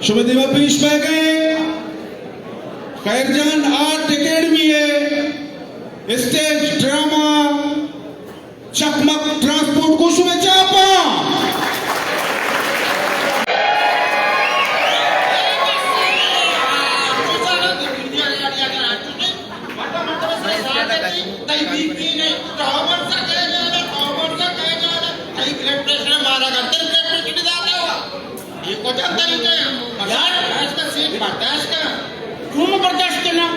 شمئے دیما پیش بئیگیں خیر جان آرٹ اکیڈمی ءِ اسٹیج ڈرامہ چکمک ٹرانسپورٹ گوں شمئے چاپاں۔ تئی بی پی نے، تو مرچا کئے جانا، تو مرچا کئے جانا، تئی بلڈ پریشر مارا کرتے، بلڈ پریشر بھی داتا ہوا۔ یہ کجا طریقہ ہے؟ یار، برداشت کا سیٹ برداشت کا۔ کیوں برداشت کرنا؟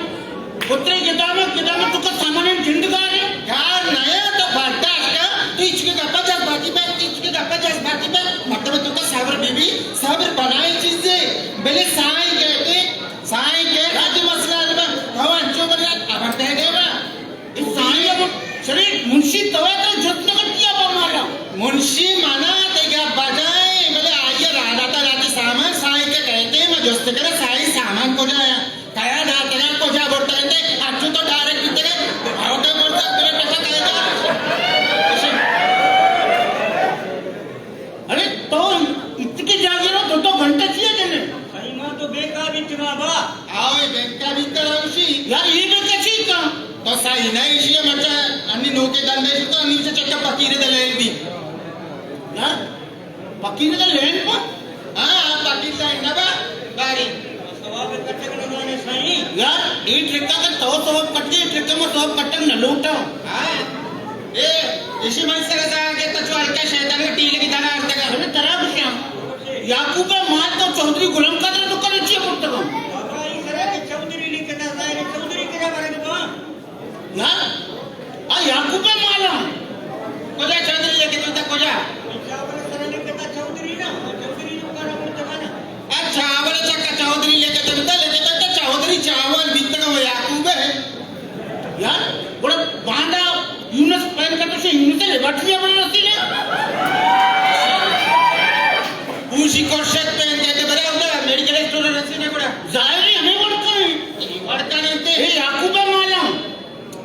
پترے گدام، گدام تو کا سامان جند گار ہے۔ گار نیا تو برداشت کا، تو اس کے گپا جذباتی بات، اس کے گپا جذباتی بات۔ مطلب تو کا صبر بی بی، صبر بنائے چیزیں۔ بلے سائیں کہتے، سائیں کہتے، راجی مسئلہ ہے، تو انچو بڑا خبر دے دے نا۔ سائیں ءَ گوں شریف منشی تو ءَ تو جست نہ کرتی ءَ پہ مارا۔ منشی منا دگہ بجائیں، بلے آئی ءَ راداتا راتی سامان سائیں کہ کہتے، ما جست کرا سائیں سامان کجا ہے؟ کیا داتگا کجا برتا ہے؟ اچو تو ڈائریکٹ بیتگا، آؤٹر برتا، بلے ٹکا کہتا۔ ارے تو اتکے جاگے رو، دو دو گھنٹہ چیا جنے؟ سائیں ما تو بینکا بیتگا با۔ آوے بینکا بیتگا روشی۔ یار یہ بینکا چی کا؟ تو سائیں نہ ایشی مرچا انی نوکے دندے شو تو انی سے چکا پکیر دے لین بی۔ یار پکیر دے لین با؟ ہاں، پکیر دے نہ با، باری۔ ثواب کٹک نہ زانے سائیں۔ یار، اے ٹرکا کا تو ثواب کٹے، اے ٹرکا ما ثواب کٹک نہ لوٹا۔ ہاں۔ اے، ایشی من سر زاگے تو چو ہلکا شیطان میں ٹیل کی دانا آرتگا۔ ارے ترا بشام۔ یعقوب مال تو چوہدری غلام قادر تو کرے چی پڑتگا۔ بابا، ای سر کہ چوہدری لکھتا، ظاہر ہے چوہدری کرا برگا۔ یار، آ یعقوب ءِ مالاں۔ کجا چوہدری لکھتگ، کجا؟ اچھا، چاول چکا چوہدری لکھتگ، لکھتگ چوہدری چاول بیتگ و یعقوب ءِ۔ یار، گڑا باندا یونس پہن کر تو یونس ءِ لیبارٹری ءَ بڑی رسی نے۔ پوشی کرشت پہن کے تے بڑا ہوتا میڈیکل اسٹور رسی نے گڑا۔ ظاہری ہمیں وڑکا ہیں۔ وڑکا نہیں تے۔ اے یعقوب ءِ مالاں۔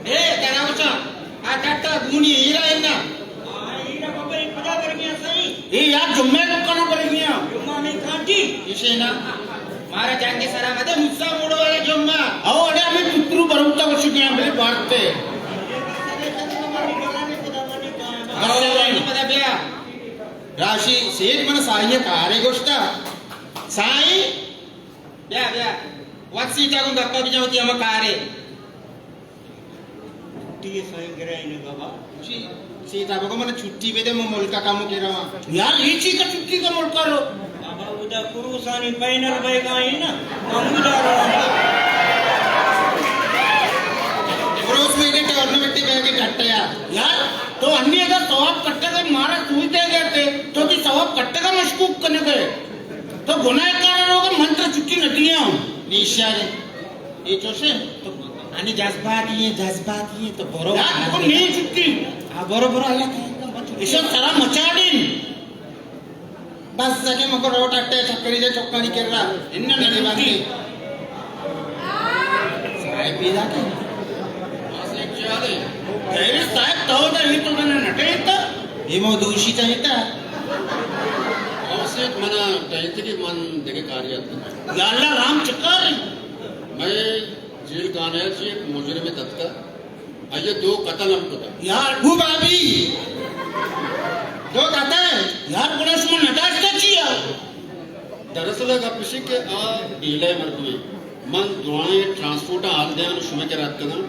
اے، ترا گوشاں، آ ٹٹا گونی ہیرا انا۔ آ، ہیرا بابا، اے کجا برگیا سائیں؟ اے یار، جمعہ کو کنا برگیا۔ جمعہ میں کانٹی؟ اسے نا۔ مارا جنگ سرا مدے، موسیٰ موڑو والا جمعہ۔ او، اڑے ہمیں پترو بروتا کو شکیاں بلے بارتے۔ پدا بیا۔ راشی، سیٹ من سائیں کارے گوشتا۔ سائیں؟ بیا، بیا۔ وقت سیٹا کو گپا بجاؤ تی ہم کارے۔ چھٹی سائیں گرائے نے بابا۔ جی، سیٹا بگو من چھٹی بدے، من ملکا کمو کے رواں۔ یار، یہ چی کا چھٹی کا ملکا رو؟ بابا، ادا کروسانی پینل بے گا ہی نا، ہم ادا رواں۔ کروس میں نے ٹورنمنٹ میں کے ٹٹیا۔ یار، تو ہنی ادا ثواب کٹگا مارا سوئی دے گئے تھے، تو دی ثواب کٹگا مشکوک کنے گئے۔ تو گناہ کار روگا من تو چھٹی نہ دیا۔ نیشا نے۔ اے چوشیں؟ تو انی جذباتی ہیں، جذباتی ہیں، تو برو۔ یار، تو نہیں چھٹی۔ ہاں، برو، برو، اللہ خیر کر، بچو۔ ایشاں سرا مچاڑین۔ بس سجے مکو روڈ اٹے چکری دے چکانی کر رہا۔ انہاں نے بندی۔ صاحب پیدا کے۔ خیر صاحب، تو دا یہ تو نے نٹے تا۔ یہ مو دوشی چاہیتا۔ آسیت منا ٹہیت کہ من دگہ کاری ات۔ یا اللہ رام چکر۔ مئے جیل خانہ ءَ چہ یک مجرمے تتکا، آئی ءَ دو قتل ہم کتا۔ یار، گو بابی! دو قتل؟ یار، گڑا شما نداشتہ چیا؟ دراصل ءَ گپ اش کہ آ بیلہ ءِ مردمے۔ من درائیں ٹرانسپورٹ ءَ حال دیان شمئے کرا اتکگاں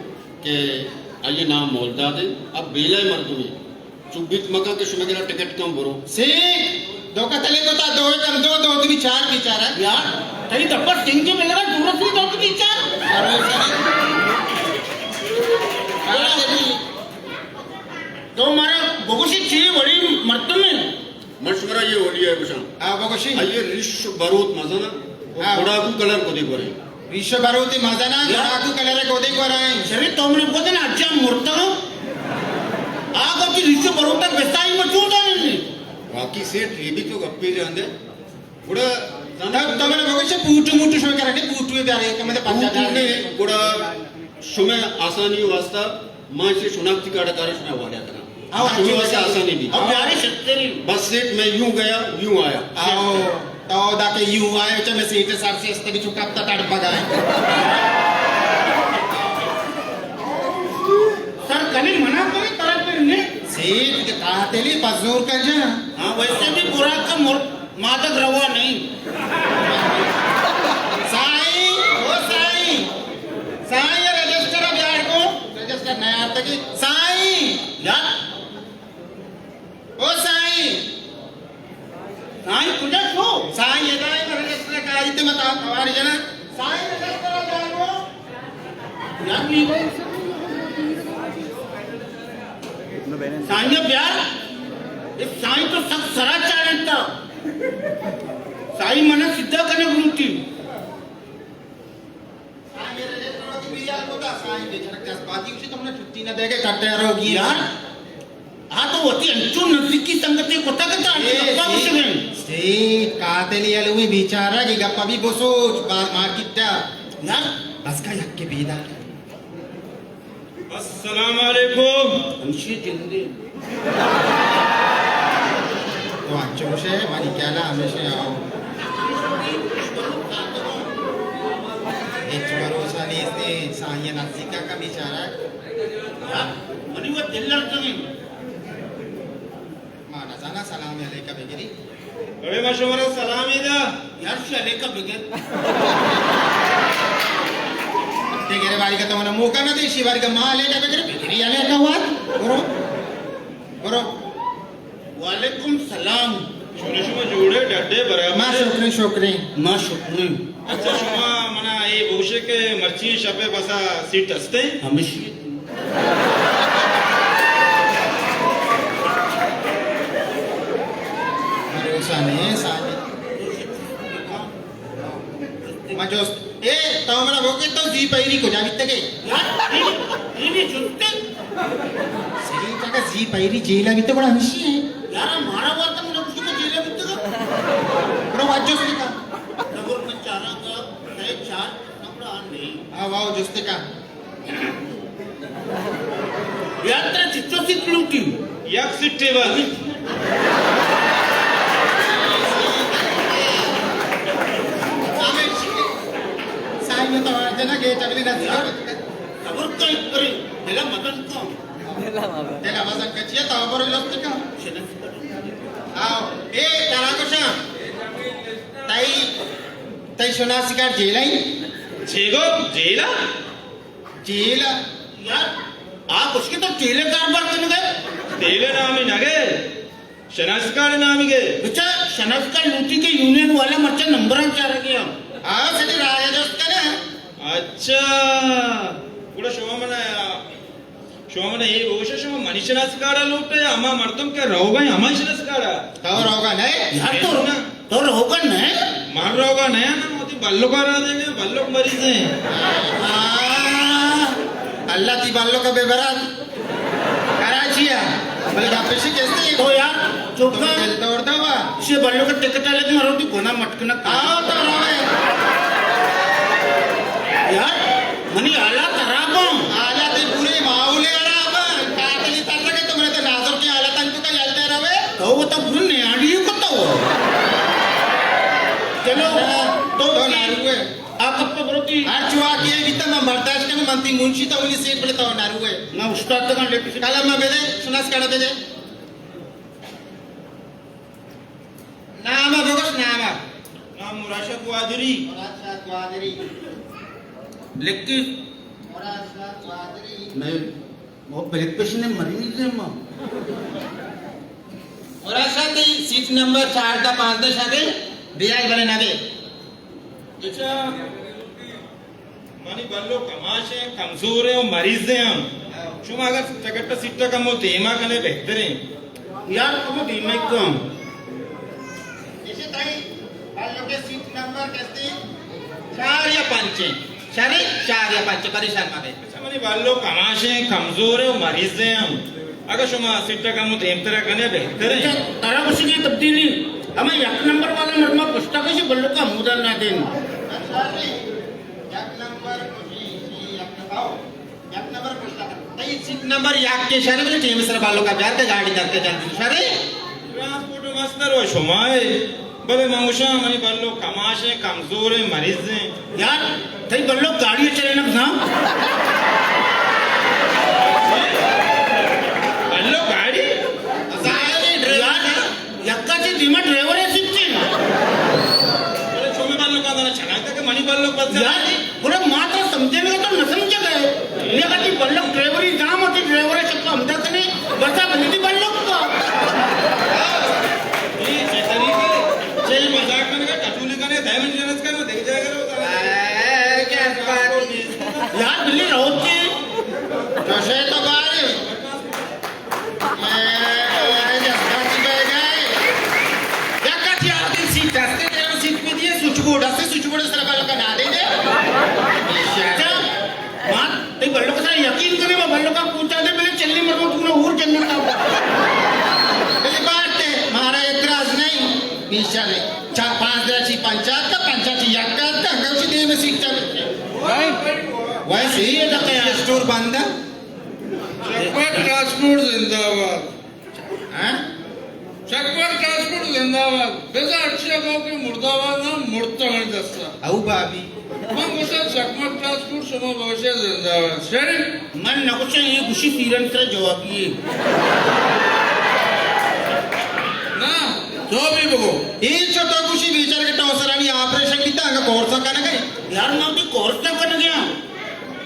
کہ آئی ءِ نام مولداد انت۔ آ بیلہ ءِ مردمے۔ چو بیت مکن کہ شما گرا ٹکٹ کم برو۔ سیٹھ، دو قتلے کتا، دو کم دو، دو دوی چار بیچارہ۔ یار، تئی دپا سنگ ملگا دو رسی دو دوی چار۔ تو مارا بگوشی چی وڑی مردم ہے؟ من شمارا یہ اولی ہے گوشاں۔ آ بگوشی۔ آئیے ریش بروت مزنہ۔ ہاں۔ گڑاکو کلر کدی گوریں۔ ریش بروتے مزناں، یا۔ گڑاکو کلر کدی گوریں۔ شری تو منی بگوشت نا اجا مرتگاں۔ آ گو تی ریش بروتا بستائی ما چون داریں۔ واقعی سیٹھ، یہ بھی تو گپے جان دے۔ گڑا تب تو منی بگوشت بوٹو موٹو شما کرا کہ بوٹو بیارے کہ مجھے پنجا بوٹو دار نے، گڑا شما آسانی واسطہ ما اسے شناختی کارڈ کارے شما حوالہ کرا۔ آؤ، شما واسطہ آسانی بھی۔ اب یاری شتری۔ بس سیٹھ میں یوں گیا، یوں آیا۔ آؤ۔ اودا کہ یوں آئے، چہ میں سیٹ سر سے استگی چکا تا تڑپگا ہے۔ سر کنے منع کرے، ترا پر نے۔ سیٹ کے قاتلی پزور کا جا۔ ہاں، ویسے بھی برا کا مر-، مادک روا نہیں۔ سائیں، او سائیں۔ سائیں، یہ رجسٹر اب یار کو۔ رجسٹر نہ یار تکی۔ سائیں۔ یار۔ او سائیں! سائیں کجا شو؟ سائیں ادا ہے، رجسٹر کاری تے متا توار جنا۔ سائیں رجسٹر جانو۔ یار، سائیں بیار۔ اے سائیں تو سک سرا چاڑتا۔ سائیں منا سیدھا کنے گھومتی۔ سائیں، یہ رجسٹر وتی بیال کتا، سائیں بیچارہ جذباتی گوشی، تو منا چھٹی نہ دے گے، کٹے روگی۔ یار، آ تو وتی انچو نزدیکی سنگتے کتا کہ تا اے، گپا گوشگیں۔ سیٹ، قاتلی الوی بیچارہ کی گپا بھی بسوچ، با-، مارکیٹ تا۔ یار، بس کا یک کے بیدا۔ السلام علیکم۔ ہمشی جندے۔ تو انچو گوشے، منی خیالا ہمیشہ آؤ۔ ہچ بھروسہ نیست، سائیں نزدیکا کا بیچارہ۔ منی وہ دل لرزگیں۔ ما نزانا سلام علیکہ بگری۔ اڑے ما شمارا سلام ای دا۔ یار شی علیکہ بگر۔ تے گرے باری کا تو منا موقع نہ دے، شی باری کا ما علیکہ بگر، بگری علیکہ وات۔ برو۔ برو۔ وعلیکم سلام۔ شمے شما جوڑے ڈڈے برابر۔ ما شکریں، شکریں۔ ما شکریں۔ اچھا، شما منا اے بوشے کہ مرچی شپے بسا سیٹ ہستے؟ ہمیشی۔ بھروسہ نہیں ہے، ساجد۔ ما جست، اے، تو منا بوکے تو زی پیری کجا بیتگے؟ یار، اے، اے بھی جستے۔ صحیح جگہ زی پیری جیلا بیتگ، بڑا ہمشی ہے۔ یار، مارا وارتا منا کچھ کو جیلا بیتگا۔ بڑا واجو سنکا۔ نمبر میں چارا کا، سہ چار، نمبر آن نہیں۔ آ، واو، جستے کا۔ یاترا چچو سیٹ لوٹی۔ یک سیٹے بس۔ سائیں تو جنا گیٹ اگلی نہ۔ صبر کئی پری، دلا مدن کو۔ دلا مدن کچیا تو بر لوٹی کا۔ آؤ، اے ترا کشا۔ تئی، تئی شناسی کارڈ جیلا ہی؟ چیگو، جیلا؟ جیل؟ یار، آ گوشگے تو جیل ءِ کاروبار کنگ ءَ ئے؟ جیل ءِ نام ءَ نہ گئے، شناسی کارڈ ءِ نام ءَ گئے۔ بچا، شناسی کارڈ لوٹی کہ یونین والا مرچاں نمبراں چارگ ءَ آں۔ آ، سجی راہ ءَ جست کن ئے۔ اچھا، گڑا شما من، شما من اے بگوش ئے، شما منی شناسی کارڈ ءَ لوٹ ئے یا ہما مردم کہ روگ ءَ ایں، ہمائی شناسی کارڈ ءَ؟ تو روگ ءَ نہ ئے؟ یار تو، تو روگ ءَ نہ ئے؟ من روگ ءَ نہ آں نا، وتی بلک ءَ را دے گے، بلک مریض ایں۔ آ، اللہ تئی بلک ءَ بہ برات۔ کراچی ءَ۔ بلے گپ ایش اِنت کہ تو یار، چپ کن۔ دل توڑ دو وا۔ شے بلک ءِ ٹکٹ ءَ لگ مرو تی گنا مٹ کنگ۔ آؤ تو روئے۔ یار، منی حالات خراب اَنت۔ حالات پورے ماحول خراب اَنت۔ قاتلی تر لگے تو منے تو نازر کے حالات اَنت تو کا یلتے روئے۔ تو وہ تو بھول نہیں آڑی کو تو۔ چلو، تو تو ناروے۔ آ کپ برو تی۔ ہر چوا کے بیتا من برداشت کناں، من تی منشی تو منی سیٹ بلے تو ناروے۔ نہ استاد تو کن لیکن۔ کلام بدے، شناسی کارڈ بدے۔ نام ءَ بگوش، نام ءَ۔ نام مراد شاہ گوادری۔ مراد شاہ گوادری۔ لکھی۔ مراد شاہ گوادری۔ نہیں، وہ بلک پیشن مریض ایں ما۔ مراد شاہ تئی سیٹ نمبر چاردہ پانزدہ شاہ دے، بیال بلے نہ دے۔ اچھا۔ منی بلک کماش ایں، کمزور ایں و مریض ایں ہم۔ شما اگر ٹکٹ ءِ سیٹ ءَ کمو دیما کنے بہتر ایں۔ یار کمو دیما کن۔ ایشی تئی بلک ءِ سیٹ نمبر کستی؟ چار یا پنچ ایں۔ شریں؟ چار یا پنچ، پریشان مہ بے۔ اچھا، منی بلک کماش ایں، کمزور ایں و مریض ایں ہم۔ اگاں شما سیٹ ءَ کمو دیمتر ءَ کنے بہتر ایں۔ اچھا، ترا گوشگی تبدیلی۔ ہمے یک نمبر والا مردم ءَ پشت ءَ کشی، بلک ءَ ہمودا نہ دیم۔ یک نمبر کشی، یک نمبر، یک نمبر پشت ءَ کن۔ تئی سیٹ نمبر یک کے شریں، بلے ٹیم سر بلک ءَ بیار کہ گاڑی در کے جلدی شریں۔ ٹرانسپورٹ مستر و شما ئے۔ بلے من گوشاں، منی بلوک کماشیں، کمزوریں، مریضیں۔ یار، تئی بلوک گاڑی چلینگ زان؟ بلوک گاڑی؟ ظاہر ہے، ڈرائیور یار، یکا چہ دیما ڈرائیور ہے سچے۔ بلے چومے بلوک آدانا چلاتا کہ منی بلوک بس یار، گڑا ما ترا سمجھینگ ءَ تو نہ سمجھگ ءَ ئے۔ اے وتی بلک ڈرائیوری زام وتی ڈرائیور ءَ چکا ہمدا کنے، بسا بندی بلک کا۔ اے چہ طریقہ چل مزاق کنگا، ٹٹولی کنے، دائم انجنس کنے، دیکھ جائے گا۔ اے، کیا بات ہے؟ یار بلی روتی۔ چوشے تو باری۔ اے، اے، جذباتی بہ گئے۔ یک کٹی آدم سیٹ دستے، تیرا سیٹ پہ دیے، سوئچ بورڈ ہستے، سوئچ بورڈ سر بلک نہ دے دے۔ اچھا، مات، تئی بلک سر یقین کرے، وہ بلک کا پوچھا دے، میں چلی مروں، تو نہ اور جنت آؤ۔ بلی بات ہے، مارا اعتراض نہیں، پیشہ نہیں۔ چار پانچ درا چی پنچات کا، پنچات چی یک کا، کا، کا، چی دے میں سیٹ چل۔ ویسے ہی ہے، دقیقہ اسٹور بند ہے۔ چکمک ٹرانسپورٹ زندہ باد۔ ہاں؟ چکمک ٹرانسپورٹ زندہ باد۔ بزاں ہرچی ءَ گوں کہ مردہ باد نہ مرتہ منی دستا۔ او بابی۔ من گوشاں چکمک ٹرانسپورٹ شما بگوشے زندہ باد۔ شری؟ من نہ گوشاں، اے گوشی سیرن سر جوابی ہے۔ نہ، تو بھی بگو۔ اے چو تو گوشی بیچارے کہ ٹونسرانی آپریشن بیتا، انگا کورسا کنگے۔ یار، من بھی کورسا کنگے ہاں۔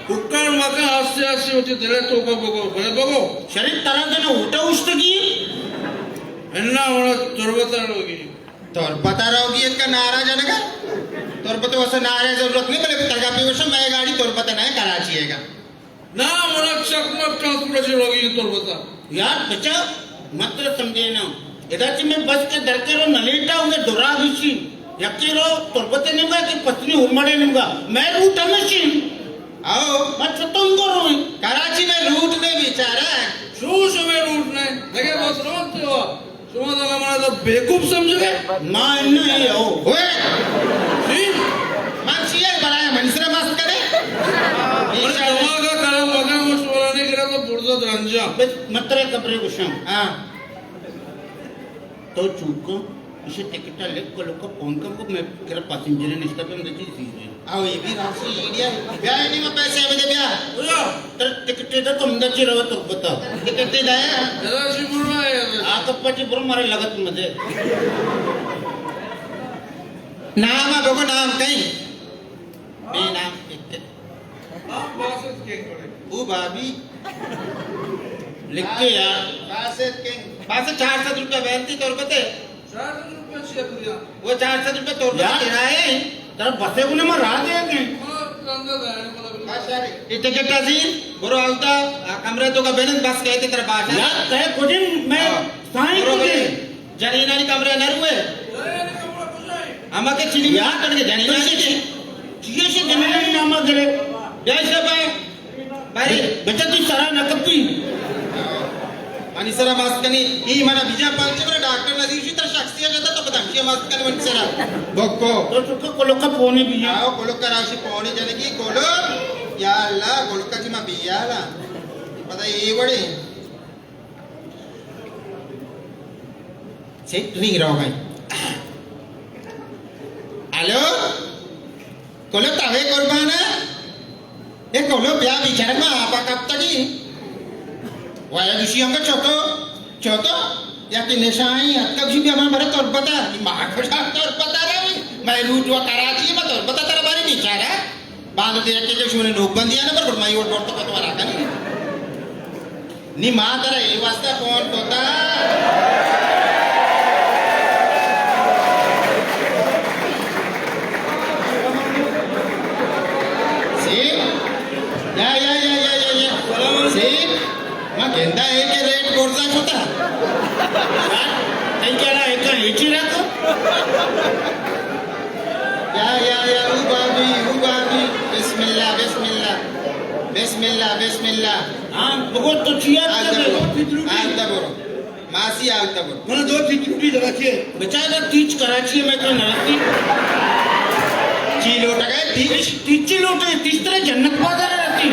کوکار مکن، آستے آستے وتی دل ءِ توکا بگو، بلے بگو۔ شریف ترا دنا اوٹا اوشتگی؟ انا وڑا تربت ءَ روگی۔ تربت ءَ روگی اتکا نعرہ جنگا؟ تربت ءَ واسطہ نعرہ ضرورت نہیں، بلے ترگا پہ وشا مئے گاڑی تربت ءَ نہ ہے، کراچی ہے گا۔ نا، منا چکمک ٹرانسپورٹ ءَ چہ روگی تربت ءَ۔ یار بچا، متر سمجھے نا۔ ادا چہ میں بس کے در کے رو نلیٹا ہوں گے دراگ شین۔ یکے رو تربت نیمگا کہ پسنی ہرمڑے نیمگا۔ میں روٹ ہمیشین۔ آؤ۔ میں چتوں گو روئیں۔ کراچی میں روٹ نے بیچارہ۔ شو شو میں روٹ نے۔ لگے بس روتے ہو۔ شما دگہ منا تو بیوقوف سمجھگے؟ ما اناں اے او۔ اوئے! چی؟ من چی اے بلایا منی سرا مست کرے؟ من دماغا کلام مکن، من شمارا نے کرا تو برزا درنجا۔ بس مترے کپرے گوشاں۔ ہاں۔ تو چوکاں، اسے ٹکٹا لکھ کو لکھ کو فون کر کو میں کرا پاسنجر نشتا پہ ہم دچی چیز ہے۔ آؤ، اے بھی راشی ایڈیا۔ بیا، اے نہیں میں پیسے بدے بیا۔ بیا۔ تر ٹکٹ دے تو ہمدا چی روا تو بتا۔ ٹکٹ دے دایا۔ جدا سی برو آیا۔ آ کپا چی برو مارے لگت مدے۔ نام آ بگو نام کہیں۔ بے نام ٹکٹ۔ نام باسط کنگ پڑے۔ او بابی۔ لکھ کے یار۔ باسط کنگ۔ باسط چار سد روپیہ بینتی تربت ءَ۔ چار سد روپیہ چی دنیا؟ وہ چار سد روپیہ تربت ءَ کرایہ ہے۔ ترا بسے کو نہ ما راہ دے دیں۔ ہاں، رنگا دے، مطلب۔ اے ٹکٹ عزیز، برو آوتا، آ کمرے توکا بنند بس کہتے ترا باشا۔ یار، کہے کجن میں ہاں۔ سائیں برو کجن۔ بھائی، جنینانی کمرے نہ روئے۔ جنینانی کمرہ کجا ہے؟ ہما کہ چلی یار، کر کے جنینانی چی؟ چیئے سے جنینانی نام کرے۔ جیسے بھائی۔ بارے۔ بچہ تئی سرا نہ کپی۔ منی سرا مست کنی، ای منا بیجا پنچ برا ڈاکٹر نذیر شی تر شخصی جتا تو پتہ ہمشی مست کنی منی سرا۔ بکو۔ تو چکا کلوکا پونے بیجا۔ آؤ کلوکا راشی پونے جنگی کلو۔ یا اللہ، کلوکا کی ما بیالا۔ پتہ اے وڑے۔ سیٹ رنگ روگ ءَ۔ ہلو؟ کلو توے قربان ءَ؟ اے کلو بیا بیچارہ ما آپا کپتگی۔ وایا گوشی انگا چوتو، چوتو، یا کہ نشائی اتکا گوشی بیا ما برے تربت ءَ۔ ما کجا تربت ءَ روی؟ مئے روٹ و کراچی، ما تربت ءَ ترا باری بیچارہ۔ باندو دے یکے کہ شمارے نوک بندی آنا پر، پر مائی ووٹ ووٹ تو کتوانا کنی۔ نی ما ترا اے واسطہ فون کتا۔ سیب؟ یا، یا، یا۔ سیب؟ ما گندا اے کہ ریٹ برزا کتا۔ تئی کیا نا ایک ایچی رکھ۔ یا، یا، یا، او بابی، او بابی۔ بسم اللہ، بسم اللہ۔ بسم اللہ، بسم اللہ۔ ہاں، بگو تو چیا آج کرے؟ دبرو، آج دبرو۔ ماسی آج دبرو۔ من دو تیچ روٹی لگا چیے۔ بچا دا تیچ کراچی میں تو نہ رکھتی۔ چی لوٹا گئے تیچ؟ تیچ، تیچ چی لوٹے، تیچ ترے جنت بازار رکھتی۔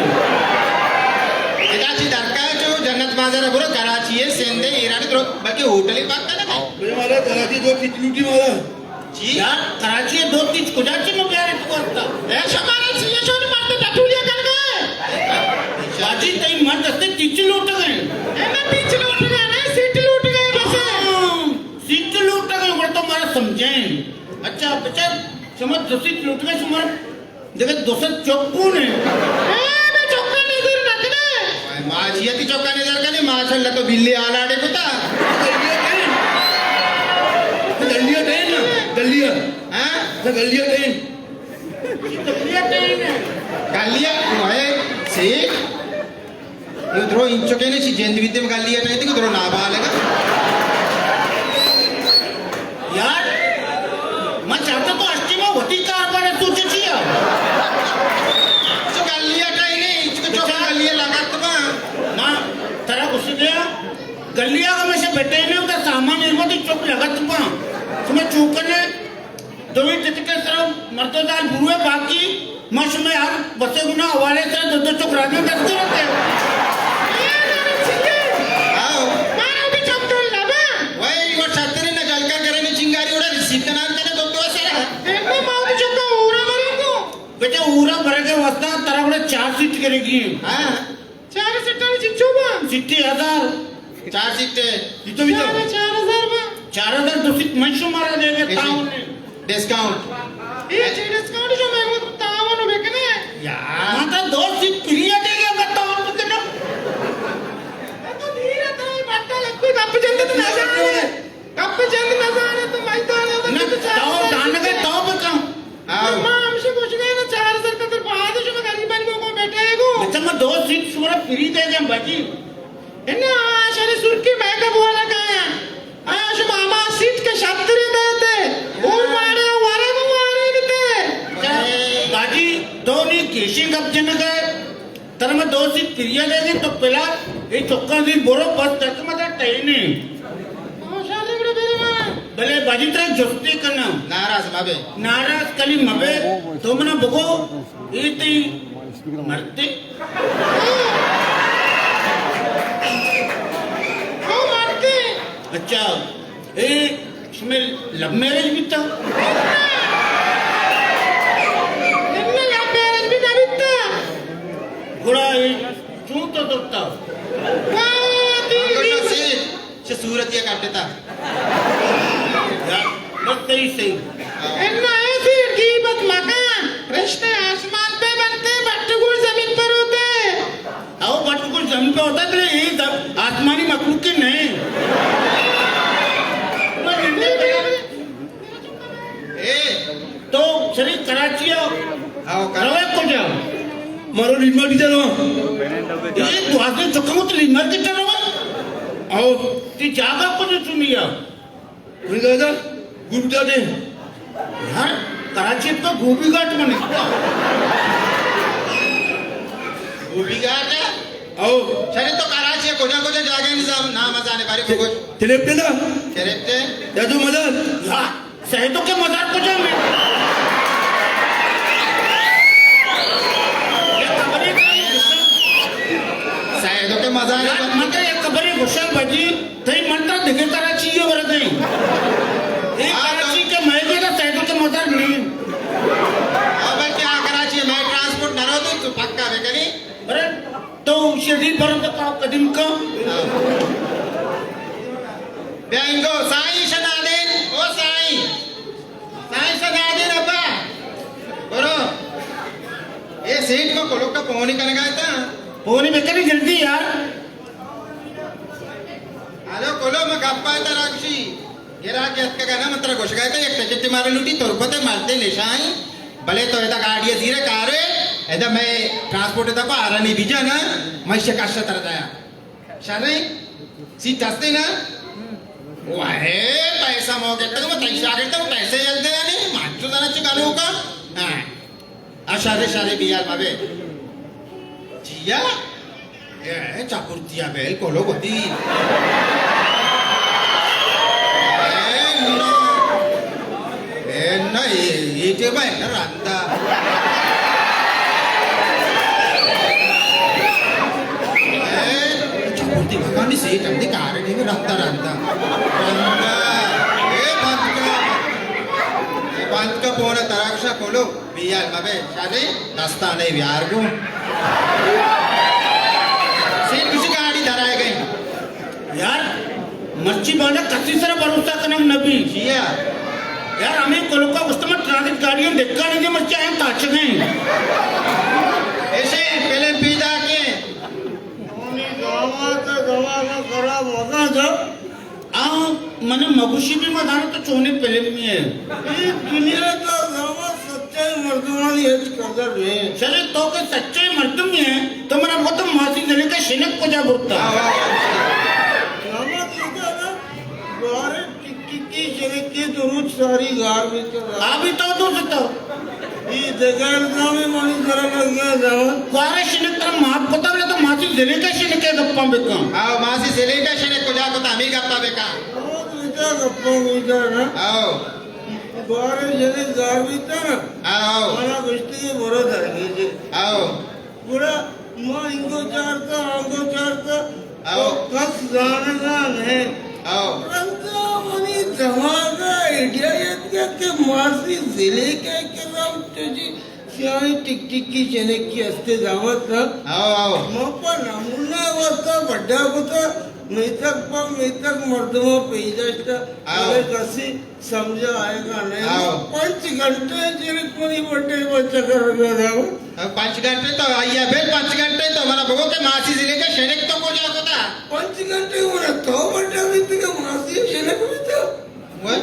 ادا چی درکار جو جنت بازار برو کراچی ہے، سندھ ہے، ایران کرو، بلکہ ہوٹل ہی پاک کرنا۔ بھائی مارا کراچی دو تیچ روٹی مارا۔ چی؟ یار، کراچی ءِ دو تچ کجا چہ من بیارے تو کرتا؟ اے شمارا چی اے شون مرد ٹٹولیا کر گئے؟ باجی، تئی مرد استے تچ لوٹ گئے۔ اے میں تچ لوٹ گئے، نہیں، سیٹ لوٹ گئے بس۔ ہاں، سیٹ لوٹ گئے، وہ تو مارا سمجھیں۔ اچھا، بچا، شما دو سیٹ لوٹ گئے، شما دگہ دو سد چک کون اے؟ اے، میں چکا نظر نہ کنے۔ ما چیا تی چکا نظر کنے، ماشاءاللہ تو بلی آلاڑے کتا۔ گلیا ٹین۔ گلیا ٹین نا، گلیا۔ ہاں؟ گلیا ٹین۔ گلیا ٹین۔ گلیا، اے، سی۔ یہ درو انچو کے نے چی جند بیتے گلیا ٹین تے درو نابالغ۔ یار، من چاہتا تو اشتی ما وتی کار پر سوچے چیا۔ چو گلیا ٹین نے، چو چو گلیا لگت با۔ ما ترا گوشی دیا، گلیا کا میں سے بیٹے نے، ادھر سامان ایرمتی چپ لگت با۔ تمہیں چوکنے، دوئیں ٹکٹے سرا مردو دار بروے، باقی ما شمے ہر بسے گنا حوالے سرا دو دو چک راجو دست کرتے۔ آؤ۔ مارا بھی چک دل لبا۔ وہی وہ چھتری نہ جل کا کرے نے چنگاری اڑا ریسیو کنان کنے دو دو سرا۔ دیکھو ماؤ بھی چکا اورا مرے کو۔ بیٹے اورا بھرے کے واسطہ ترا بڑا چار سیٹ کرے گی۔ ہاں۔ چار سیٹانی چنچو با؟ سیٹی ہزار۔ چار سیٹے۔ یہ تو بھی تو۔ چار، چار ہزار با۔ چار ہزار دو سیٹ من شمارا دے گے، ایسے تعاون نے۔ ڈسکاؤنٹ۔ یہ چی ڈسکاؤنٹ جو میں وہ تعاون میں کنے؟ یار۔ ہاں تو دو سیٹ فری دے گے، اگر تعاون میں کنے۔ تو دھیرے تو یہ بات لگ کوئی گپ جلد تو نہ جانے۔ گپ جند نہ زانے تو میدان ءَ نہ، تو چار تو ہزار دانگ ءَ تو بکن۔ آؤ۔ ما ہمیشہ گوشگ ءَ نا چار ہزار قدر باز شما غریبانی کو بیٹھے گو۔ اچھا، ما دو سیٹ شمارا فری دے دیں باجی۔ انا شری سرکی میک اپ والا کا ہے۔ آیا شما ہما سیٹ کے شاتری دے دے۔ اور مارے وارے کو وارے کتے۔ اچھا، باجی، تو نہیں کیشی گپ جنگ ہے۔ ترا ما دو سیٹ فری ءَ دے دیں تو پلار اے چکاں دی برو بس تک مدار ٹہینے۔ بلے باجی ترا جستے کناں۔ ناراض مبے۔ ناراض کلی مبے۔ تو منا بگو اے تئی مرتے؟ او مرتے۔ اچھا۔ اے، شمئے لو میرج بیتا؟ نمے لو میرج بھی نہ بیتا۔ گڑا اے چون تو دکتا؟ واہ، تیری چہ صورت یہ کٹتا۔ بس صحیح، صحیح۔ انا ایسی غیبت مکن، رشتے آسمان پہ بنتے، بٹ گوش زمین پر ہوتے۔ او بٹ گوش زمین پہ ہوتا ہے، بلے یہ زم-، آسمانی مخلوق کے نہیں۔ اے، تو شریف کراچی ہو؟ ہاں، کر-، روے کجا؟ مارو ریماڈی جا رہا۔ اے، تو آدمی چکا مت ریماڈی جا رہا۔ آؤ۔ تی جاگہ کجا چنیا؟ کوئی دادا، گوبی گاٹ ہے۔ یار، کراچی تو گوبی گاٹ بنے۔ گوبی گاٹ ہے؟ او۔ چلے تو کراچی ہے، کجا کجا جاگہ نظام نام ازانے بارے کو کچھ؟ تلیپتے نا؟ تلیپتے؟ یا تو مزار؟ یا، سیدو کے مزار کجا میں؟ یہ خبریں کریں۔ سیدو کے مزار ہے۔ یار، مگر یہ خبریں گوشاں بجی۔ تئی من ترا دگہ کراچی ءَ ورگ ءَ ایں۔ اے آ، تو کراچی کہ مئے گودا سیدو کہ مزار نہ ایں۔ آ، بلکہ آ کراچی ءَ مئے ٹرانسپورٹ نہ روت، تو پکا بہ کنی۔ ارے، تو شدی برد کا قدیم کا۔ بیا انگو، سائیں شنادین، او سائیں۔ سائیں شنادین ابا۔ برو۔ اے سیٹ کو کلوک کا پونی کنگا تا۔ پونی بکنی جلدی یار۔ ہلو کلو، من گپ ءَ ترا گوشی، گراکے اتکگ ءَ نہ، من ترا گوشگ ءَ اتاں یک ٹکٹے مارا لوٹی، تربت ءَ مردے نشائیں، بلے تو ادا گاڑی ءَ زیرے کارے، ادا مئے ٹرانسپورٹ ءِ دپ ءَ آرانی بیجا نا، من ایشی ءَ کش ءَ ترا دیا۔ شریں؟ سیٹ ہستے نا؟ وہے پیسہ مو گتگ، من تئی شاگرد ءَ پیسہ یل دے نی، من چو زنا چو گنوکا۔ ہاں۔ اشارے اشارے بیار مبے۔ جیا؟ اے چاپرتیا بیل کولو گتی۔ اے نہ۔ اے نہ، اے، اے تے بھائی نہ رندا۔ اے چاپرتی بھگانی سے چندی کارے نہیں رندا رندا۔ رندا۔ اے بند کر۔ پون ترا گوشاں کلو، بیال مبے، شرے، دستانے بیار گوں۔ سیٹ گوشی گاڑی درائے گئی۔ یار، مرچی باندا کسی سرا بھروسہ کنگ نبی۔ چیا؟ یار، ہمیں کلوکا گوشت من ٹرانزٹ گاڑی ہم دکا نہیں دے، مرچی آئیں تاچگیں۔ ایشے فلم پیدا کے۔ منی داماد ء دماغ خراب مکن تو۔ آ، من مگوشی بھی مزانو تو چونیں فلمی ہے۔ اے دنیا کا زامات سچے مردمانی ہچ قدر نہیں۔ چلے تو کہ سچے مردمی ہے تو منا بگو تو ماسی زلیخا شنک کجا برتا؟ زامات کجا نا؟ گوارے ٹکی کی شنکی تو روچ ساری گار بیتا۔ آ بھی تو تو ستا۔ اے دگہ الزامے منی سرا لگا زامات۔ گوارے شنک ترا معاف کتا، بلے تو ماسی زلیخا شنک ء گپاں بکن۔ آو، ماسی زلیخا شنک کجا کتا، ہمیں گپا بکن۔ زامات بیتا گپاں بیتا نا۔ آو۔ گوارے شنک گار بیتا نا۔ آو۔ منا گوشتی برو درگیجے۔ آو۔ گڑا ما انگو چارتا، آنگو چارتا، او۔ تو کس زانگا نہ۔ او۔ رندا منی دماغا آئیڈیا یتکا کہ ماسی زلیخا کرا چوشی سیاہیں ٹک ٹکی شنکی استے زامات نا۔ او، او۔ ما پا نمونہ واسطہ بڈا کتا، میتگ پا میتگ مردماں پیش داشتا۔ او۔ بلے کسی سمجھا آئے گا نہیں۔ آؤ۔ پنچ گھنٹے جنک منی بڈے بچہ کر رہا تھا۔ پنچ گھنٹے تو آئی ہے، پھر پنچ گھنٹے تو منا بگو کہ ماسی زلیخا شنک تو کجا کتا؟ پنچ گھنٹے ہونا تو بڈا بھی تھا، ماسی شنک بھی تھا۔ وہ؟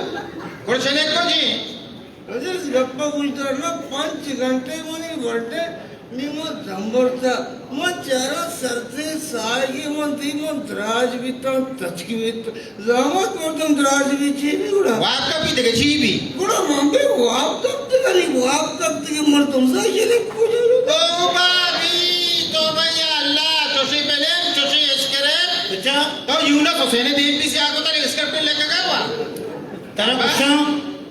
کڑ شنک کو جی؟ اجے گپا گوشدار نا، پنچ گھنٹے منی بڈے نی من دمبرتا، من چارا سرتے ساہگے من دی من دراج بیتاں، تچکی بیت۔ زامات مردم دراج بی چی بی گڑا؟ واب کپی دگہ چی بی؟ گڑا من بی واب کپتگنی، واب کپتگی مردم سا شرک کجا؟ او بابی، توبہ یا اللہ، چوشی بلیم، چوشی اسکرین۔ اچھا۔ تو یونس حسین دین بی سی آگو تر اسکرپٹ لکھگا وا۔ ترا گوشاں،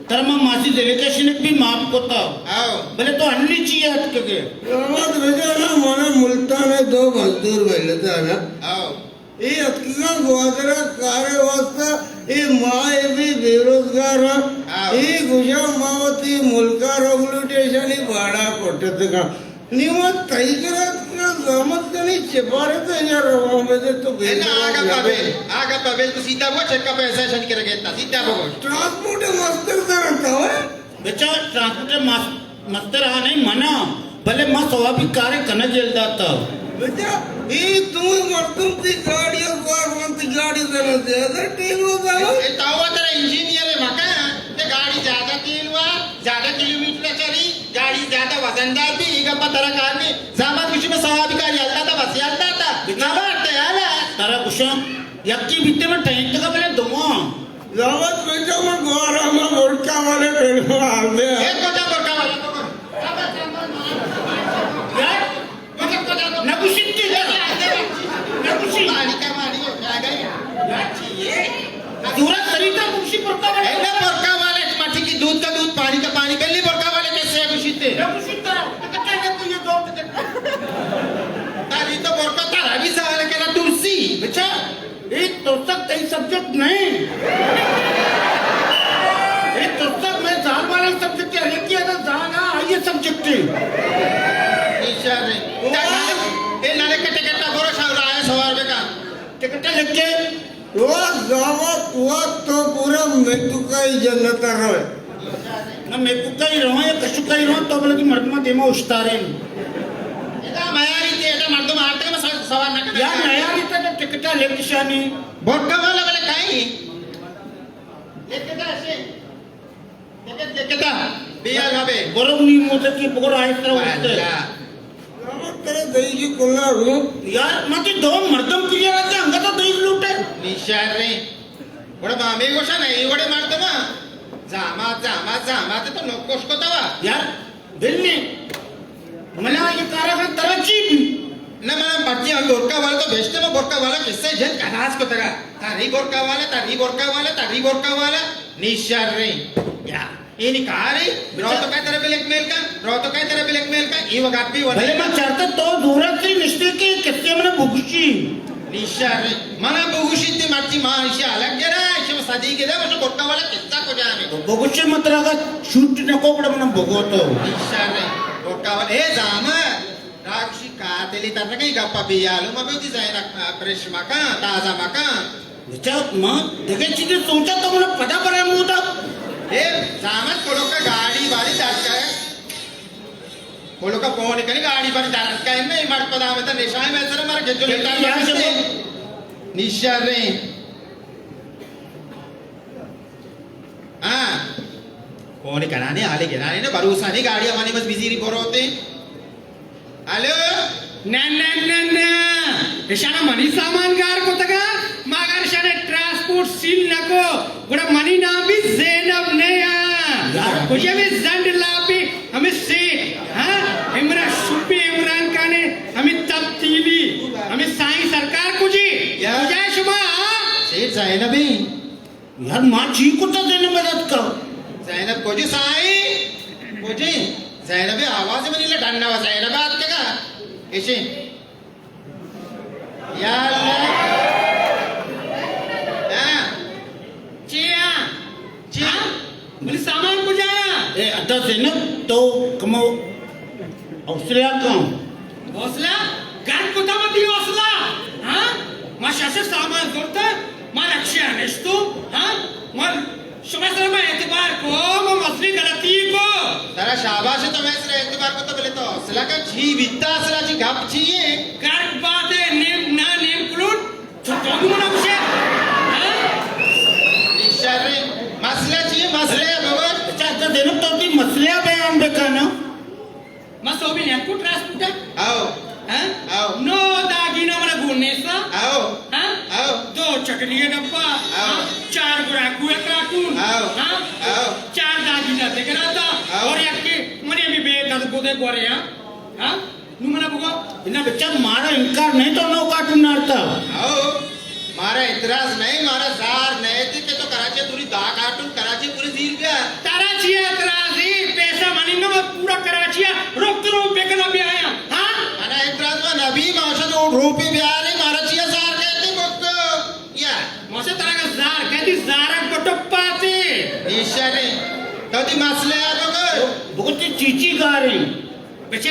ترا ما ماسی زلیخا شنک بھی معاف کتا۔ آؤ۔ بلے تو ہنی چی اتکگے؟ زامات بجا نا، مانا ملتان ء دو مزدور ملتا نا۔ آؤ۔ اے اتکگاں گوادر ء کار ء واسطہ، اے ماہ ء بھی بے روزگار آں۔ آؤ۔ اے گوشاں ما وتی ملک ء ریگولیٹیشن ء باڑا کٹتگاں۔ نی من تئی کرا اتکگاں، زامت کنی چہ بارے تو یا روان بدے تو بے انا آگا پبیل، آگا پبیل تو سیدھا بگو چکا پیسہ شنی کرا گیتا، سیدھا بگو۔ ٹرانسپورٹ مستر سر انتا ہوئے؟ بچا ٹرانسپورٹ مس-، مستر آ نہیں منا، بلے ما ثوابی کارے کنگ یل داتا۔ بچا، اے دوئیں مردم تی گاڑی اور کار من تی گاڑی زنا زیادہ ٹیم ہو زنا۔ اے تاوا ترا انجینئر مکا، تے گاڑی زیادہ تیل وا، زیادہ کلومیٹر چری۔ گاڑی زیادہ وزندار بی، اے گپا ترا کار نی۔ زامات گوشی من ثوابی کاری یل داتا، بس یل داتا۔ نہ بارتا یالا۔ ترا گوشاں، یکی بیتے من ٹینک کا بلے دواں۔ زامات بیٹا من گوارا ما برکا والے بیٹا حال دے۔ اے کجا برکا والے؟ یار، نہ گوشیت تے۔ نہ گوشی۔ پانی کا پانی ہو جائے گا۔ یار، چیئے؟ سورج سریتا گوشی برکا والے۔ اے نہ برکا والے، مٹی کی دودھ کا دودھ، پانی کا پانی، گلی برکا والے کیسے گوشیت تے؟ نہ گوشیت تے۔ تو کہنے کو یہ دو ٹکٹ۔ تاری تو برکا ترا بھی سوال کرا ترسی۔ بچا، اے ترسگ تئی سبجیکٹ نہ انت۔ اے ترسگ مئے زال والے سبجیکٹ ہے، ہر یکے ادا زال آ، آئی سبجیکٹ ہے۔ ایشا نے۔ اے ننے کے ٹکٹ برو شاہ رائے سوار بکا۔ ٹکٹ لکھ کے۔ او زامات وقت تو پورا میکوکائی جنت روئے۔ نہ میکوکائی رواں یا کشوکائی رواں تو بلکہ مردماں دیما اشتاریں۔ ادا میاری تے، ادا مردم آتے میں سوال، سوال نہ کرتا۔ یار میاری تے تو ٹکٹا لکھ شانی۔ برکا والا بلے کائی؟ لکھتا ایسے۔ لکھتا، لکھتا۔ بیا لبے۔ برو نی موتر کی بگر آئے طرح ہوتے۔ اللہ۔ زامات ترا دئی جی کلا رو۔ یار، من تی دو مردم کلیا رکھتے، انگا تو دئی لوٹے۔ نی شر رے۔ بڑا مامی گوشا نہیں، بڑے مردم۔ زامات، زامات، زامات تو نوکوش کو توا۔ یار، دل نے۔ منا یہ کارا کن ترا چی بھی۔ نہ منا بچی ہم برکا والا تو بیچتے، میں برکا والا کس سے جن کناس کو ترا۔ تاری برکا والا، تاری برکا والا، تاری برکا والا۔ نی شر رے۔ یا۔ اینی کارے، رو تو کئے ترا بلیک میل کن، رو تو کئے ترا بلیک میل کن، ای وگا پی ونے۔ بلے من چارتا تو دورا تی نشتے کہ کسے منا بگوشی۔ نی شر، منا بگوشی تے مرچی ما ایشی الگ گرا، ایشی صدیق دے، مجھے گٹا والا قصہ کجا ہے؟ تو بگوشے مت رگا شوٹ نکو، بڑا منا بگو تو۔ شر ہے۔ گٹا والا، اے زامن، راگشی قاتلی ترنگی گپا بیالو مبیتی زینک، آ، پرش مکان، تازہ مکان۔ بچا، ما دگہ چیزیں سوچا تو منا پدا برا مودا۔ اے زامن کلوکا گاڑی باری درکا ہے۔ کلوکا فون کنی گاڑی باری درکا ہے، نہیں مرد پدا میں تو نشائے میں سر مر گجو لیتا ہے۔ نشر رہے۔ ہاں۔ فون کنانے، حالے گرانے نا، بھروسہ نہیں، گاڑی ہمانی بس بزیری بروتے۔ ہلو؟ نہ، نہ، نہ، نہ۔ اشانا منی سامان گار کتگا، ما اگر اشانا ٹرانسپورٹ سیل نکو، گڑا منی نام بھی زینب نیا۔ کجا بھی زنڈ لاپی، ہمیں سیٹ، ہاں؟ عمران شپی، عمران خان، ہمیں تبدیلی، ہمیں سائیں سرکار کجی؟ کجا ہے شما، ہاں؟ سیٹ زینب ہی۔ یار، ما چی کتا زینب ء دات کا؟ زینب کجی سائیں؟ کجی؟ زینب آواز منی لڈن نہ زینب آتکگا۔ ایشی۔ یا اللہ۔ ہاں۔ چی ہاں؟ چی؟ ہاں؟ منی سامان کجا آیا؟ اے ادا زینب تو کمو حوصلہ کم۔ حوصلہ؟ گرک کتا وتی حوصلہ؟ ہاں؟ ما شش سامان زرتا، ما رکشہ نشتو، ہاں؟ ما شما سر ما اعتبار کو، ما مزنی غلطی کو۔ ترا شاباش، تو میں سر اعتبار کو تو بلے تو حوصلہ کا چی بیتا، اصلا چی گپ چی ہے؟ گرک بات ہے، نیم، نا نیم کلوٹ، تو تو بھی منا بشے؟ ہاں؟ شر، مسئلہ چی ہے؟ مسئلہ ہے بابا۔ اچھا، تو زینب تو تی مسئلہ بیان بکنا۔ ما سوبی نیکو ٹرانسپورٹر۔ آؤ۔ ہاں؟ آؤ۔ نو داگینا منا گون نیسا۔ آؤ۔ ہاں؟ آؤ۔ دو چٹنی ڈبا۔ آؤ۔ ہاں؟ چار گڑاکو کارٹون۔ آؤ۔ ہاں؟ آؤ۔ چار داگینا دگراتا۔ آؤ۔ اور یک کے منی بھی بے دس گودے گورے ہاں۔ ہاں؟ نو منا بگو۔ نہ بچہ، مارا انکار نہیں تو نو کارٹون نارتا۔ آؤ۔ مارا اعتراض نہیں، مارا زار نہیں تھی کہ تو کراچی توری دا کارٹون کراچی پوری زیر گیا۔ ترا چی اعتراض ہے؟ پیسہ منی نہ، میں پورا کراچی ہے، روک تو روک بیکنا بھی آیا۔ ہاں؟ انا اعتراض میں نبی ماشا دو روپے بیارے، مارا چی زار کہتے بک یا۔ ماشا ترا کا زار کہتی، زارک بٹو پاتے۔ ایشا نہیں۔ تو تی مسئلہ ہے بگو۔ بگو تی چیچی گاری۔ بچہ،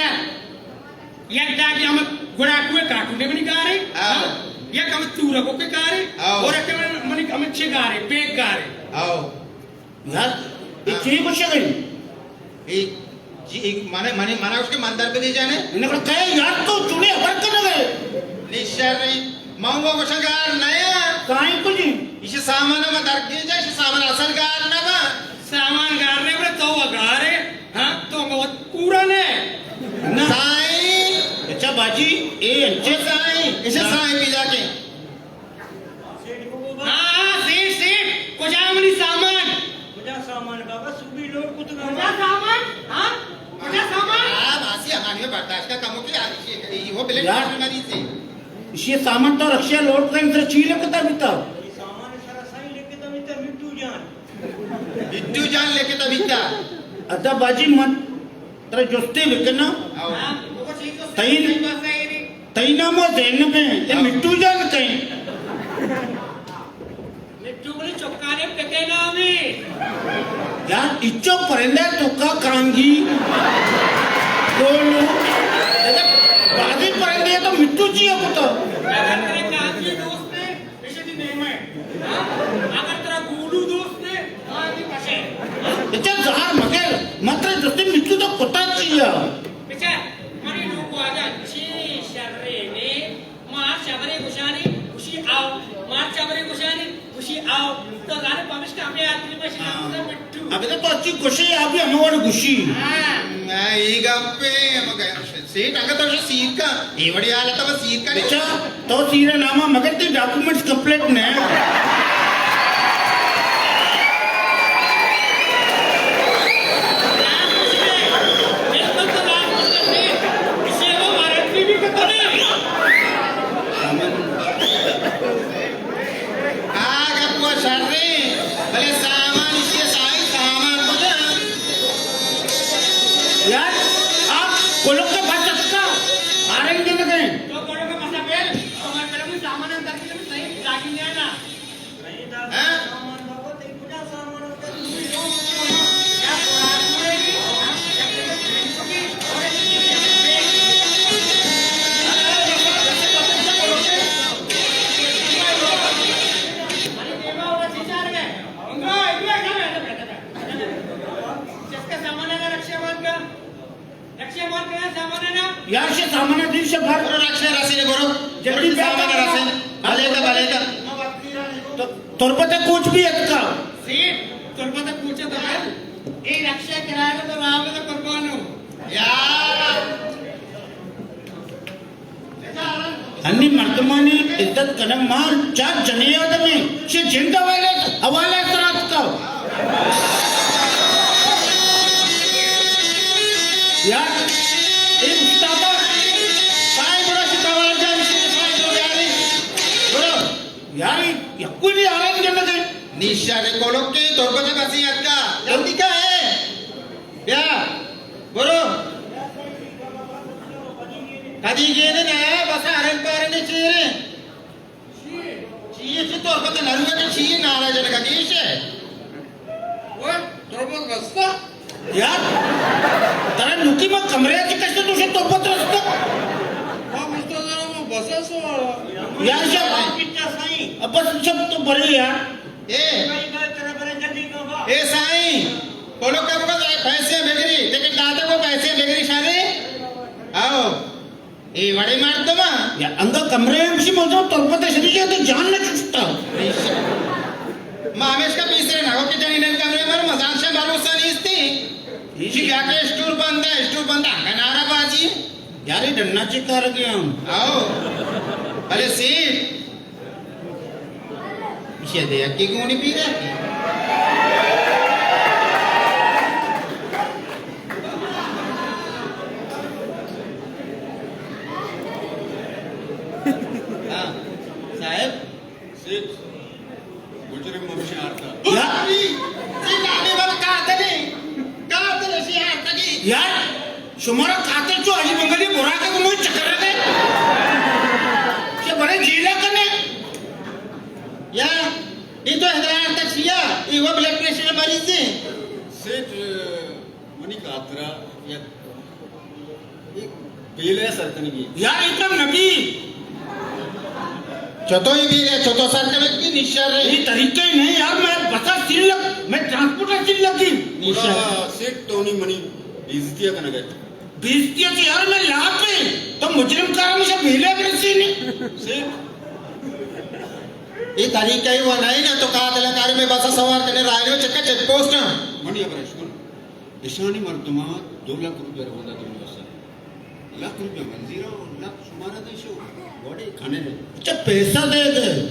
یک داگی ہمیں گڑاکو کارٹونے منی گارے، ہاں۔ ہاں؟ یک ہمیں تورگو کے گارے، ہاں۔ اور یک ہمیں منی ہمیں چھ گارے، پیک گارے۔ ہاں۔ یار، یہ ہاں۔ چی گوشے گئی؟ اے جی، اے مانے، مانے، مانا اس کے مندر پہ دے جانے؟ انہیں کہا، کہے یار تو چوڑے ابر کر گئے۔ نشر نہیں، ماں وہ گوشا گار نیا۔ کائیں کجی؟ اسے سامان میں در دے جا، اسے سامان اصل گار نہ با۔ سامان گار نے بڑے تو گارے، ہاں، تو مت پورا نے۔ نہ۔ سائیں۔ اچھا باجی، اے انچے۔ سائیں، اسے سائیں پی جا کے۔ ہاں، ہاں، سیٹھ، سیٹھ، کجا منی سامان؟ کجا سامان بابا؟ سوبی لوڈ کتگا۔ کجا سامان؟ ہاں؟ کجا سامان؟ ہاں، ماسی ہمانی میں برداشت کا کمو کی آ، یہ، یہ وہ بلے یار۔ مریض ہے۔ یہ سامان تو رکشہ لوڈ کریں، سر چی لکھتا بیتا؟ یہ سامان سر سائیں لکھتا بیتا مٹھو جان۔ بٹو جان لکھتا بیتا۔ ادا باجی من ترا جستے بکنا۔ آؤ۔ تئی، تئی نام و زینب ہیں، یہ آؤ۔ مٹھو جان کہیں۔ مٹھو بولے چکانے پتے نامی۔ یار، اچو پرندہ تو کا کانگی، ڈولو، بازی پرندے تو مٹھو چی ہے کتا۔ اگر ترا کانگی دوست ہے، ایشی تئی نیم ہے۔ ہاں؟ اگر ترا گولو دوست ہے، ہاں، تئی پشے۔ بچہ زہر مگر، متر جستے مٹھو تو کتا چیا۔ بچہ، منی لوگ واجہ چی شرے نے، مار چبرے گشانی، گشی آؤ، مار چبرے گشانی، گشی آؤ۔ تو زانے پمشکا ہمیں آدمی میں شکایت ہاں۔ مٹھو۔ ابے تو اچھی گشی، آپ بھی ہمیں والا گشی۔ ہاں۔ میں یہ گپ پہ، ہم گئے۔ سیٹ اگہ تو سیر کا، اے وڑی حالت ءَ سیر کا نہیں۔ اچھا، تو سیر نامہ مگر تئی ڈاکومنٹس کمپلیٹ نہ۔ آ گپ ءَ شریں، بلے سامان ایشی ءَ سائی، سامان کجا؟ یار، آ کلک ءَ بس اتکا، آرنگ دے دے۔ تو کلک ءَ بس ءَ بیل، تو من کلک ءَ سامان اندر کی تو صحیح لاگی نہ نا۔ یار، شے سامان دیر شے بھر۔ برو، رکشہ رسینے، برو۔ جلدی برو، بیا سامان کر۔ رسینے۔ بھلے دا، بھلے دا۔ تو تربت کوچ بھی اتکا۔ سیٹ، تربت کوچ اتکا۔ اے رکشہ کرایہ تو رام دا قربانو۔ یار۔ انی مردمانی عزت کنگ ما چار جنی آدمی چی جند حوالے، حوالے سرات کا۔ یار، اے استادا، سائیں برو شی توار جان شی سائیں برو یاری۔ برو، یاری، یکو بھی آرام جنگ دے۔ نیشا دے کولو کے تربت بسی اتکا۔ جلدی کا ہے؟ بیا، برو۔ کدی گینے نیا، بس ہرن پارنے چیرے۔ چیئے چی تربت نروگا چی چیئے نالا جنگا گیش ہے۔ وہ تربت رستا؟ یار، ترا نوکی ما کمرے چی کشتے تو شے تربت رستا؟ ما مستر ما بس سو۔ یار شب۔ اب بس شب تو بڑے یار۔ اے۔ اے سائیں، پولو کب کو پیسے بگری، ٹکٹ داتا کو پیسے بگری شارے؟ آؤ۔ اے وڑے مردم آ؟ یا انگا کمرے ہمشی موجود تربت شریف تو جان نہ چکتا۔ ما ہمیش کا پیسرے نہ ہو کہ جنین کمرے مر مزان شے بھروسہ نیستی۔ جی۔ جی کیا کہ اسٹور بند ہے، اسٹور بند ہے، انگا نعرہ بازی۔ یار، اے ڈنا چی کار گیا ہم؟ آؤ۔ ارے سیٹ۔ ایشی ءَ دے یکے گونی پیرا۔ ہاں، صاحب۔ سیٹ، مجرم ہمشی آرتا۔ یا۔ سیٹ، آنے والا قاتل ہے۔ قاتل ہے، سی آرتا کی۔ یار، شمارا قاتل چو حاجی بنگالی براک ءَ گوں چکر رہے۔ چہ بڑے جیلا کنے۔ یا، اے تو حیدرآباد تک سیا، اے وہ بلڈ پریشر مریض ہے۔ سیٹ، منی خاطرہ یک، یک بیلے سر کنگی۔ یار، اتنا نبی۔ چتوئی بیلے، چتو سر کنگ بھی نشر ہے۔ یہ طریقہ ہی نہیں یار، میں بسا سیل لگ، میں ٹرانسپورٹ سیل لگی۔ نشر۔ سیٹ تو نہیں منی بے عزتی کنگے۔ بے عزتی ءَ چہ یار میں لاپ ایں، تو مجرم کار ہمیشہ بیلے برسی نے۔ سیٹ۔ اے طریقہ ہی وہ نہیں نا، تو قاتل کار میں بس سوار کنے راہ جو چکا چیک پوسٹ۔ منی خبر ہے، شکر۔ اشانی مردماں دو لکھ روپیہ رواندا دنیا سر۔ لکھ روپیہ منزیرا اور لکھ شمارا دے شو۔ بڑے کھنے دے۔ اچھا، پیسہ دے دے۔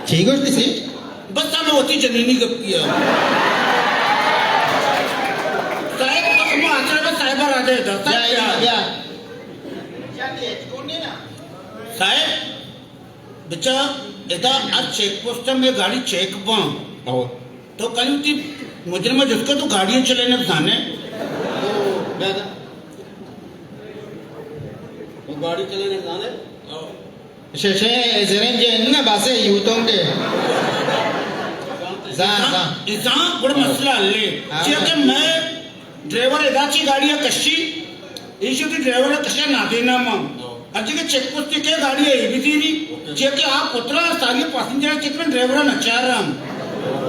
چی گوشتی سیٹ؟ بس ہمیں وتی جنینی گپ کیا۔ صاحب، تو ہم آسرا میں صاحب راجہ ہے، صاحب بیا، کیا؟ بیا۔ صاحب، بچا، ادا ہر چیک پوسٹ میں گاڑی چیک باں۔ او۔ تو کل تی مجرم جس کو تو گاڑی چلانے زانے۔ بیا دا۔ تو گاڑی چلانے زانے؟ او۔ شے، شے، زرنج نہ باسے یوتوں کے۔ زان، زان۔ انسان بڑا مسئلہ حل ہے۔ ہاں۔ چیا کہ میں ڈرائیور ادا چی گاڑی کشی، ایشی تی ڈرائیور کشا نہ دینا ماں۔ ہاں۔ اجی کے چیک پوسٹ کے گاڑی ہے بھی تیری۔ اوکے۔ چیا کہ آپ اترا ساری پاسنجر چیک میں ڈرائیور نہ چار رہا ہم۔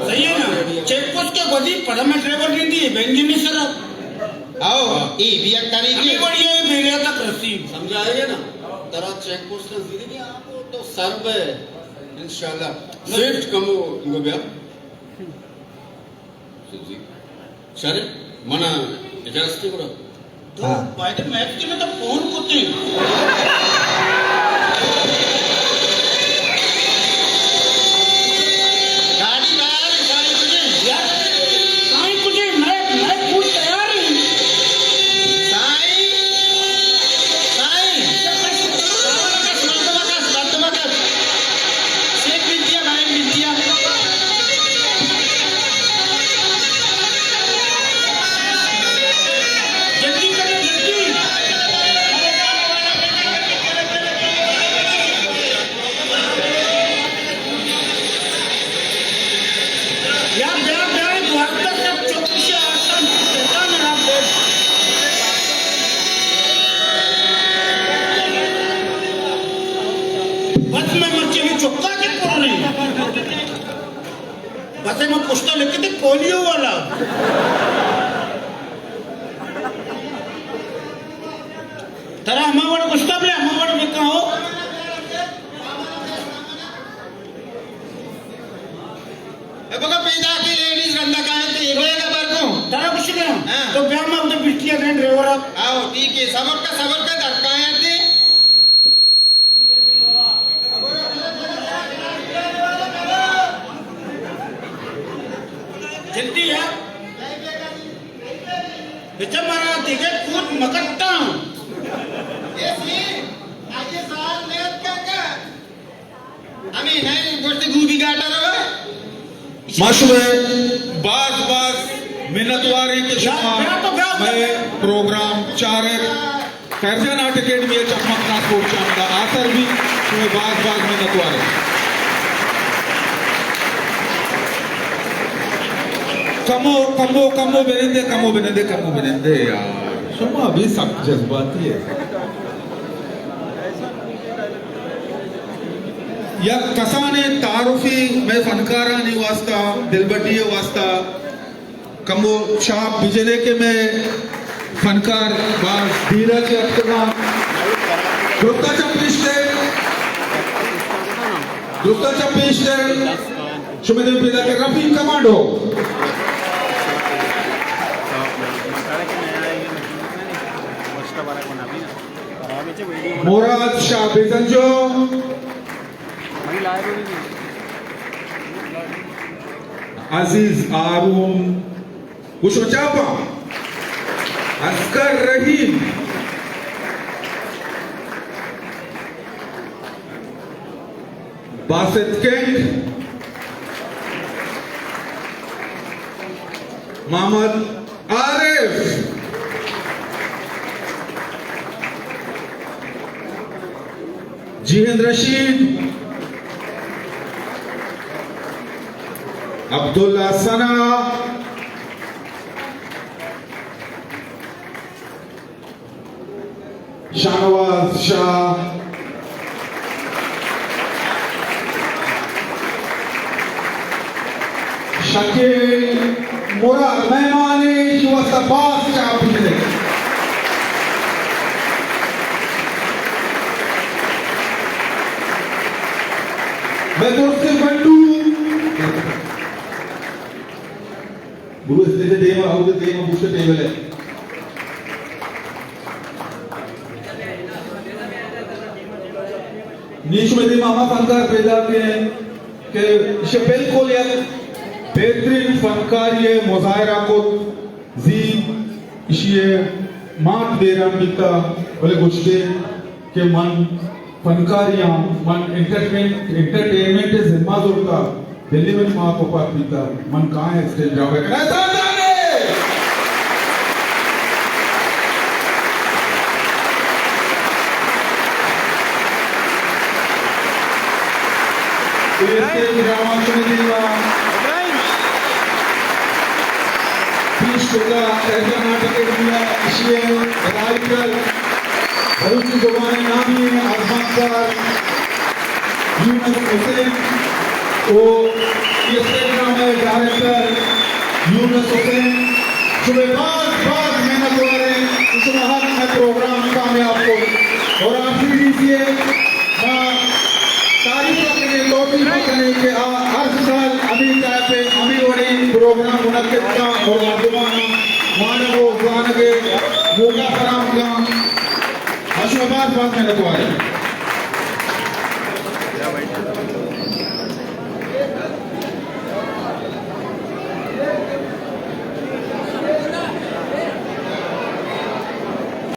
صحیح ہے نا؟ چیک پوسٹ کے گودی پڑا میں ڈرائیور نہیں دی، بینجی نہیں سر۔ آؤ، ہاں۔ اے بھی ایک طریقے۔ ہمیں بڑی ہے، میرے تک رسی۔ سمجھائے گا نا؟ ترا چیک پوسٹ زیرے گیا۔ تو سر بے، انشاءاللہ۔ سیٹ کمو انگو بیا۔ جی۔ شرے، منا اجازت ہے گڑا۔ تو ہاں۔ باید میچ کے میں تو فون کرتے ہیں۔ گاڑی تیار ہے، سائیں کجے؟ یار، سائیں کجے؟ میں، میں فون تیار ہوں۔ سائیں، سائیں۔ بس میں مرچی بھی چکا کے پڑ رہی۔ بس میں پشتا لکھتے پولیو والا۔ ہما وڑ گشتا بلے ہما وڑ بکن ہو۔ اے بگا پیدا کی لیڈیز رندا کائیں تے اے بھائی کا بر کو۔ ترا کچھ نہیں۔ ہاں۔ تو بیا ما اپنے بٹیا رین ڈرائیور۔ آؤ، ٹھیک ہے، صبر کا، صبر کا، در کائیں تے۔ جلدی ہے۔ بچہ مارا دیگہ کوت مکتا۔ اے سی، آگے سال نیت کر کر۔ ہمیں نہیں گوشت گوبی گاٹا رو۔ ما شمئے باز باز منتواریں کہ شما مئے پروگرام چارت۔ خیر جان آرٹ اکیڈمی ء چکمک ٹرانسپورٹ چاند ء آسر بی، شمئے باز باز منتوار۔ کمو، کمو، کمو بنندے، کمو بنندے، کمو بنندے یار۔ شما بھی سخت جذباتی ہے۔ یک کسانیں تعارفی مئے فنکارانی واسطہ، دلبڈی ء واسطہ۔ کمو چاپ بجنے کہ مئے فنکار باز دیرا چہ اتکگاں۔ درستا چپ پیش دے، درستا چپ پیش دے۔ شمئے دیم پیدا کہ رفیق کمانڈو، مراد شاہ بزنجو، عزیز ہارون، گوشو چاپاں۔ اصغر رحیم۔ باسط کنگ۔ محمد عارف۔ جیہند رشید، عبداللہ ثنا، شاہنواز شاہ، شکیل مراد مہمانے شی واسطہ باز چاپ بجنے۔ میں درست بنڈو۔ برو اسٹیج ء دیما، ہود ء دیما بوشت ٹیبل ء۔ نی شمئے دیما ہما فنکار پیداک انت کہ ایشی ء بالکل یک بہترین فنکاری ء مظاہرہ کت، زی ایشی ء مات بیران بیتا، بلے گوشتے کہ من فنکاری آں، من انٹرٹین-، انٹرٹینمنٹ ء ذمہ زرتا، دلی من ماں پپا پیتا، من کائیں اسٹیج ڈرامہ کناں۔ احسان جان! اے اسٹیج ڈرامہ شمئے دیما پیش کتا، احسان آرٹ اکیڈمی ء ایشی ء رائٹر، بلوچی زبان ء نامی ازمتکار یونس حسین و انسٹاگرام ء ڈائریکٹر یونس حسین، شمئے باز باز محنت وار ایں، شما ہر مئے پروگرام کامیاب کت۔ اور آر سی ڈی سی ء ما تعریف کنیں، توصیف کنیں کہ آ ہر سال ہمے ٹائپ ء ہمے وڑیں پروگرام منعقد کن اور مردمان وانگ و زانگ ء موقع فراہم کن۔ ما شمئے باز باز منت وار ایں۔